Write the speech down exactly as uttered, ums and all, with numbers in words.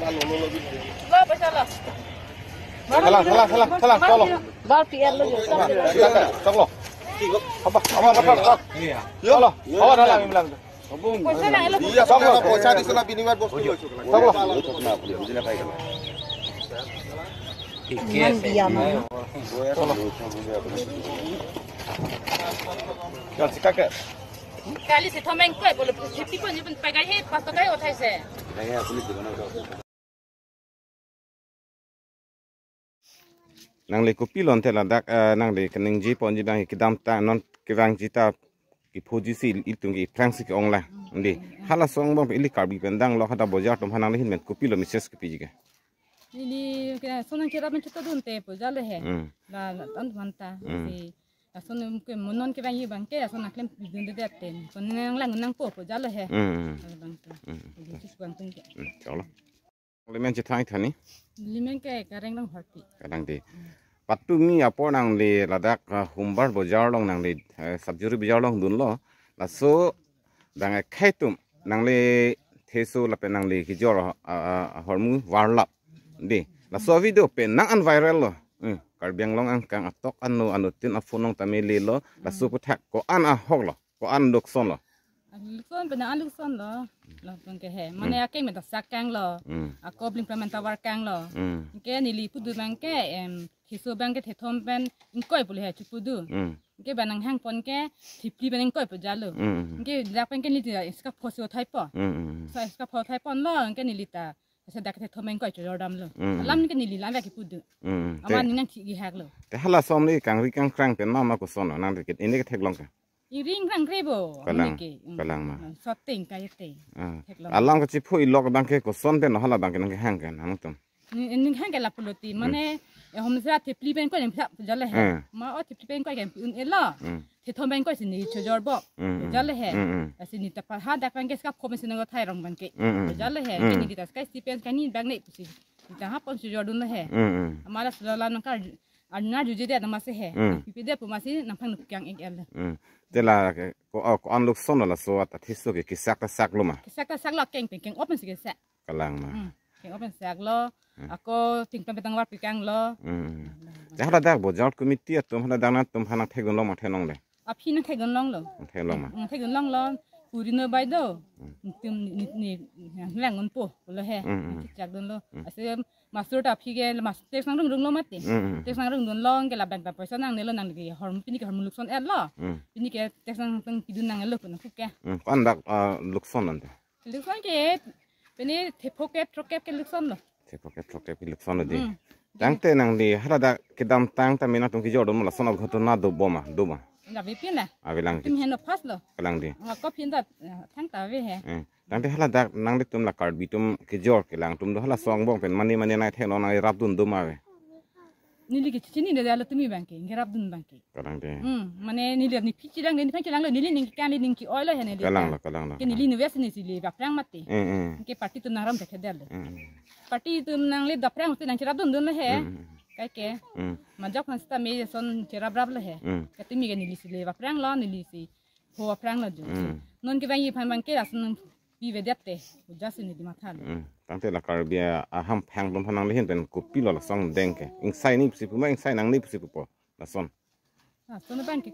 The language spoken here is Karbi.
Salang, salang, salang, salang, choklo. Bar P R lo, choklo. Apa, apa, apa, apa. Choklo. Apa, dalam bilang. Poisa nang elo. Iya, choklo. Poisa di sana binimar bos. Choklo. Iman diam. Choklo. Kali si thomeng koi bolo, si tiko ni pun pagai he, pas to kai othai se. Nangli kopilo ante ladak, eh, nangli kaningje ponji abang kedamtang non kevangji ta kephoji si ilitum ke aphrangsi ke-ong lang. Ante halaso angbong ili Karbi pen danglo hadak bojar atum aphan nangli ahin pen kopilo message kepiji ke? Ili ke sonang cherap men chotodun te pu jale he. Hmm. La, la, tan manta. Hmm. Si, lason ke monon kevangji abang ke, lason aklem pidunde det te. Kon nang lang nangpo pu jale he. Hmm. Abang ke. Hmm. Ili chis abang tung ke. Hmm. Choklo. Nangli men chethang tha ni? Neli men ke Kareng Ronghorpi. Kareng de. Patumi apor nangli ladak, ah, Humbar bojar along nangli, eh, Sabjuri bojar along dunlo. Laso abang akhei atum nangli theso lapen nangli kejor, ah, ah, ahormu varlap. De. Laso video penang an viral lo. Hmm. Karbi Anglong angkang atok ano ano tin aphone along tame lelo. Laso aphuthak ko-an ahok lo. Ko-an lukson lo. Lukson penang an lukson lo. Lo pun ke he. Mane akeng me ta sak kang lo. Hmm. Ako bling pen ta var kang lo. Hmm. Ke neli pudu abang ke, em, theso abang ke thethom pen ingkoi pu le he chipudu. Hmm. Ke abang nanghang pon ke thipli pen ingkoi pu jalo. Hmm. Ke dak pen ke neli ta iska phoso thai po. Hmm. Sa iska pho thai pon lo ke neli ta. Sa dak thethom pen ingkoi chojor damlo. Hmm. Alam ke neli lam ya kipudu. Hmm. Ama te nang thi gi hak lo. Te halaso amli kangri kangkrang pen mama koson lo nang dikit ini ke theklong ke. Iring rang rebo. Kalang, amike, mm, kalang ma. Mm, soting kaite. Ah. Theklong. Alam kachipho ilok abang ke koson pen hala abang ke nang hang ke nangtum. Ni, ni hang ke lapulo ti, hmm, mane, eh, homsra thipli pen ko nem sa jale he. Hmm. Ma o thipli pen ko ke un elo. Hmm. Thethom pen ko si neli chojor bo. Hmm, hmm. Jale he. Hmm, hmm. Asi neli ta pa hadak pen ke ska pho pen si nang thai rong abang ke. Hmm, hmm. Jale he. Hmm. Ke neli ta skai stipen kani abang ne pusi. Neli ta ha pon chojor dunlo he. Hmm, hmm. Amara sudala nang kar Arna juje dia nama se he. Hmm. Pipi dia pu masi nangphan nukkyang ek el. Hmm. Te la ke, ko, oh, ko-an lukson lo laso atheso ke kesak ta sak lo ma. Kesak ta sak lo keng pen keng open si kesak. Kalang ma. Hmm. Keng open sak lo. Hmm. Ako ting pen petang var pikang lo. Hmm. Te haladak bojar committee atum haladak nangtum aphan nang thekdun long ma thenong le. Aphi nang thekdun longlo. Theklong ma. Hmm, thekdun longlo. Puri no bai do. Hmm. Tum ni ni ni lang ngun po lo he. Hmm, hmm. Chak dunlo. Hmm. Ase Masur ta aphi ke mas text nangrung rung lo mati. Mm, mm. Text nangrung dun long ke labang ta poisa nangnelo nangli ke hormu pini ke hormu lukson et lo. Mm. Pini ke text nang tang pidun nanglo pun ke. Mm. Ko-an dak, ah, lukson ante? Lukson ke pini thepho ke throkep ke lukson lo. Thepho ke throkep ke lukson lo di. Mm. Tangte nangli haladak kedamtang ta mena tung kejor dun lason aghotona do bom ma, do ma. Ave pin na. Ave lang di. Tim heno pas lo. Kalang di. Nga ko pin dat, eh, thangta ave he. Eh. Tangte haladak nanglitum la Karbi atum kejor kelang atum do halaso angbong pen mane mane nai thek non nai rapdun do ma ave. Neli ke chini de alo tumi abang ke, nge rapdun abang ke. Kalang de. Hmm, mane neli ni phi chelang de, ni phan chelang lo, neli ning kan neli ning ke-oi lo he neli. Kalang lo, kalang lo. Ke neli ni wes ni si le baphrang mati. Eh, eh. Ke party atum nang ram thekthedetlo. Eh, eh. Party atum nangle baphrang mati nang cherapdun dunlo he. Eh, eh. Kaike. Eh. Majok han sita me son cherapraplo he. Eh. Ke tumi ke neli si le baphrang lo, neli si pho aphrang lo jo. Mm. Non kevangji aphan abang ke lason pivedet te. Uja si neli matha lo. Mm. Tangte la Karbi a-, aham phang atum aphan nangli ahin pen kopilo lason deng ke. Ingsai ni pusi pu ma, ingsai nang ni pusi pupo. Lason. Lason abang ke.